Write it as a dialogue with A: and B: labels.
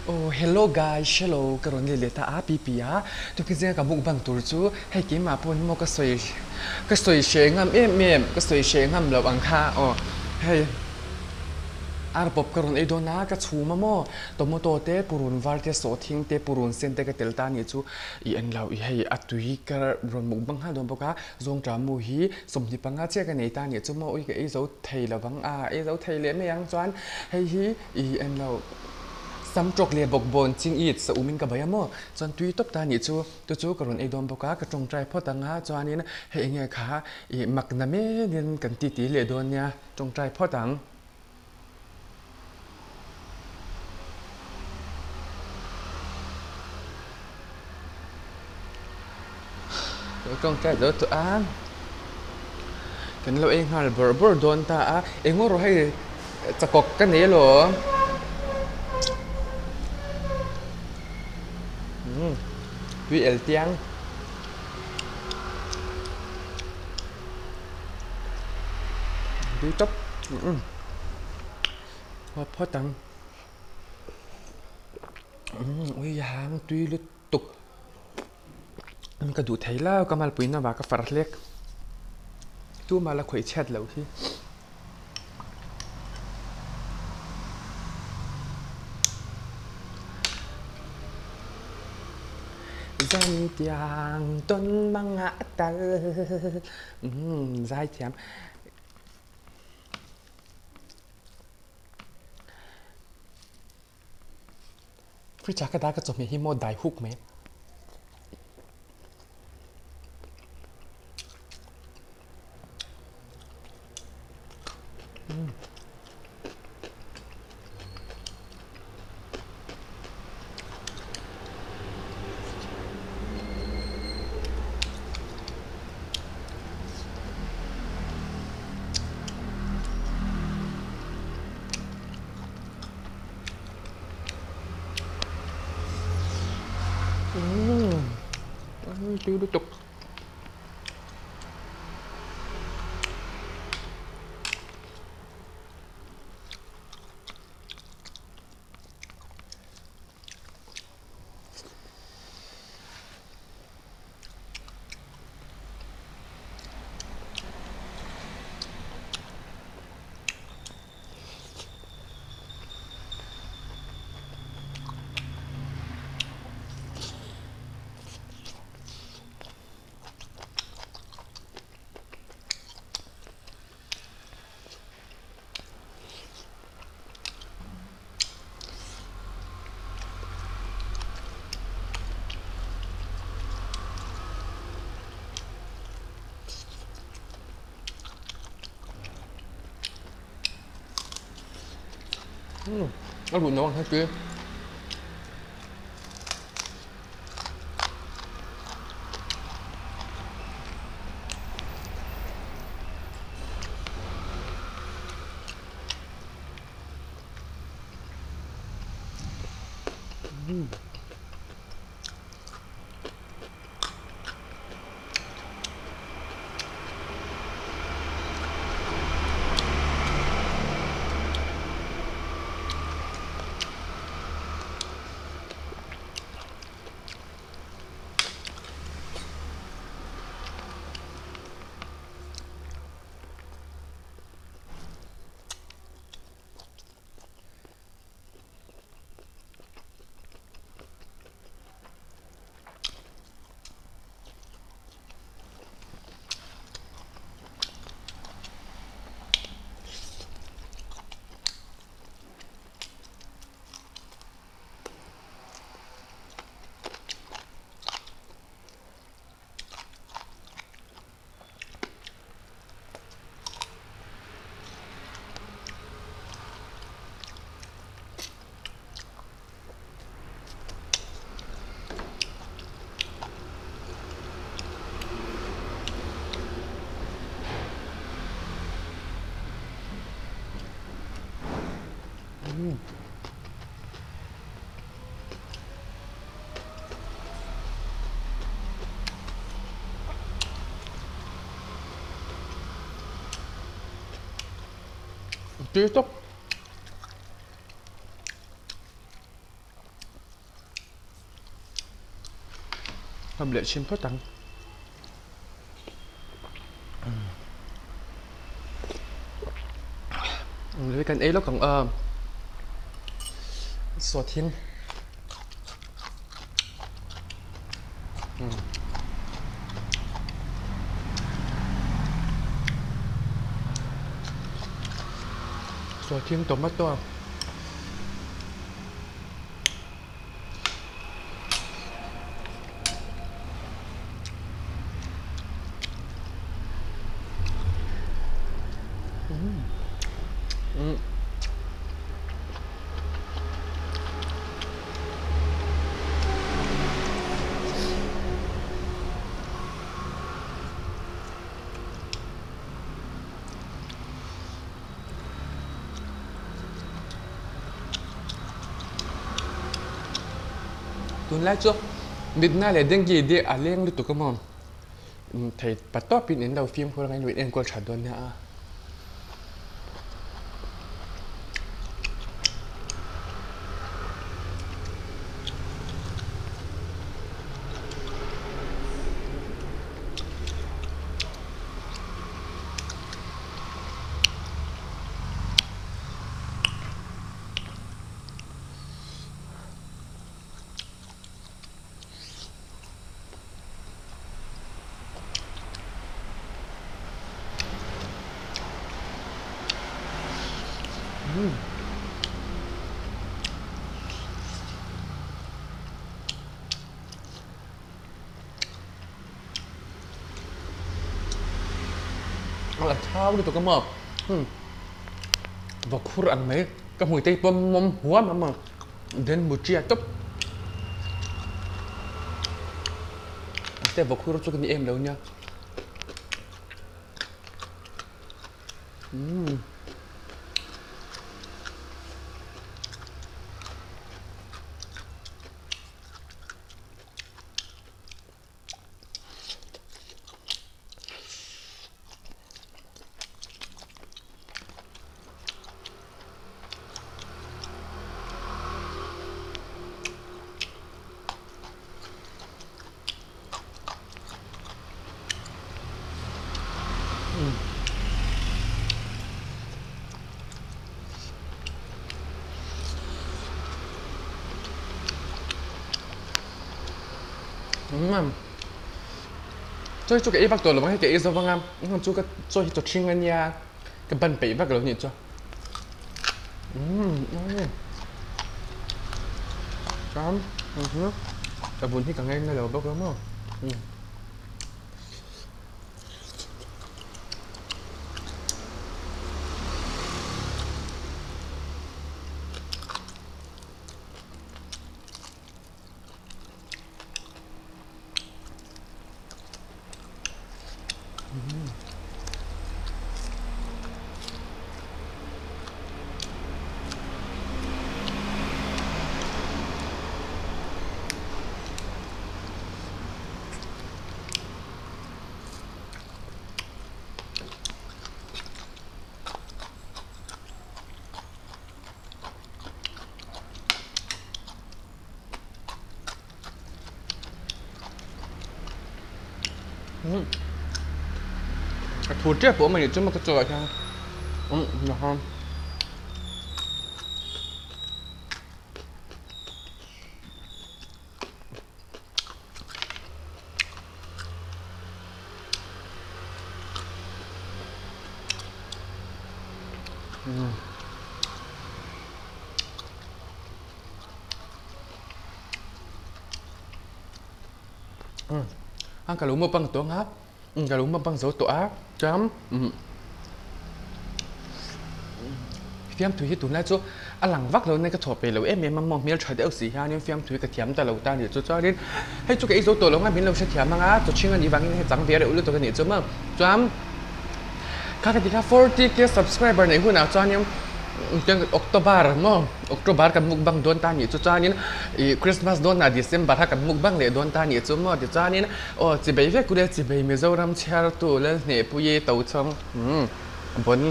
A: Oh hello guys hello ka rawn let leh ta a pi pi a tukin zinga ka mukbang tur chu hei keimah pawh hi maw ka sawi ka sawi hreh ngam em em ka sawi hreh ngam loh ang kha aw hei ar pawp ka rawn ei dawn a ka chhum a maw tomato te purun var te sawhthing te purun sen te ka tel ta a nih chu i en lo i hei a tui ka rawn mukbang nghal dawn bawk a zawngṭah mu hi 25 chiah ka nei ta a nih chu maw ui ka ei zo thei lo vang a ei zo thei leh mai ang chuan hei hi i en lo. Sam tawk leh bawk bawn ching it sa umin ka bai a maw? Chuan tui tawp ta nih chu, chu chu ka rawn ei dawn bawk a, ka tawngtai phawt ang a, chuanin hei enge kha ih mak na menin kan ti ti leh dawn nia, tawngtai phawt ang. Ka tawngtai zo tawh a, kan lo ei nghal bawrh bawrh dawn ta a, eng erawh hei. Chakawk ka nei alawm. Umm tui el tiang. Tui tawp. Umm haw phawt ang. Umm ui hang tui lutuk. Ka duh thei lo ka malpui na vang ka far hlek. Tumah la khawih chhiat loh hi. Zantiang tawn mangah tal umm zaithiam. Fridge ah ka dah ka chawhmeh hi maw dai huk mai. Tui lutuk. A ruh no ang heti. Tui tawp. Hmawm leh chhin phawt ang. Kan ei lawk ang a sawthin. Sawthin tomato. Tunlai chu mitna leh dengue te a leng lutuk a maw thei pa tawpin in lo fimkhur anga in enkawl tha dawn nia a. A thau lutuk a maw vakhur ang mai ka hmui te hi pawm mawm huam a maw then mutia tawp te vakhur chu ka ni em lo nia. Chaw hi chu ka ei vak tawh lo ang hei ka ei zo vang a chu ka chaw hi chaw ṭhing a nia ka ban peih vak lo nih chu chuan ka vun hi ka ngaina lo bawk a maw. A thu tep pawh a awm a nih chu maw ka chaw ah hian umm A ka lo mukbang tawh ang a ka lo mukbang zo tawh a chuan fiamthu hi tunlai chu a lang vak lo nai ka chhuah peih lo em em a maw hmeltha deuh si hianin fiamthu hi ka thiam ta lo ta a nih chu chuanin hei chu ka ei zo tawh lo ang a min lo hrethiam ang a chawchhing a nih vangin hei chang ve reuh lutuk a nih chu maw chuan kha ka ti kha 40k subscriber neih hunah chuanin October maw October kan mukbang dawn ta a nih chu chuanin ih Christmas dawnah December kha kan mukbang leh dawn ta a nih chu maw tichuanin aw chibei vek ule chibei Mizoram chhiartu Lalhnehpuii Tochhawng umm bon.